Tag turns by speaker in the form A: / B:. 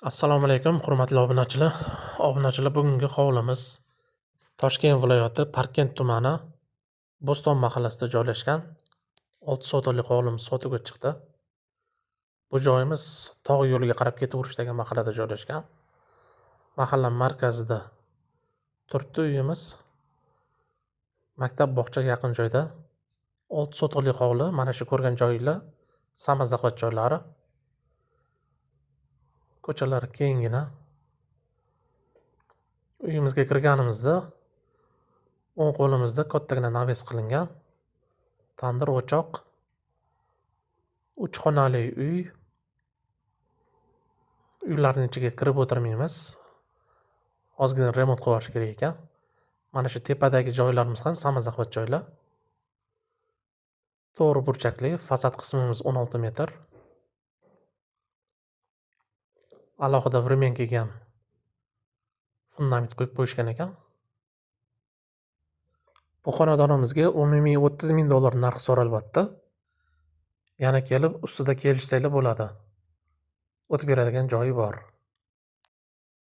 A: Assalomu alaykum, hurmatli obunachilar. Obunachilar, bugungi hovlimiz Toshkent viloyati Parkent tumani Bo'ston mahallasida joylashgan 6 sotixli hovlimiz sotuvga chiqdi. Bu joyimiz tog' yo'liga qarab ketaverishdagi mahallada joylashgan. Mahalla markazida turibdi uyimiz. Maktab, bog'cha yaqin joyda. 6 sotixli hovli, mana shu ko'rgan joyinglar самозахват joylari. Ko'chalari kenggina. Uyimizga kirganimizda o'ng qo'limizda kattagina навес qilingan. Tandir o'choq. 3 xonali uy. Uylarning ichiga kirib o'tirmaymiz. Ozgina remont qilib yuborish kerak ekan. Mana shu tepadagi joylarimiz ham самозахват joylar. To'g'ri burchakli, fasad qismimiz 16 metr. Alohida временка ga ham fundament qo'yib qo'yishgan ekan. Bu xonadonimizga umumiy 30 ming dollar narx so'ralyapti. Yana kelib ustida kelishsanglar bo'ladi. O'tib beradigan joyi bor.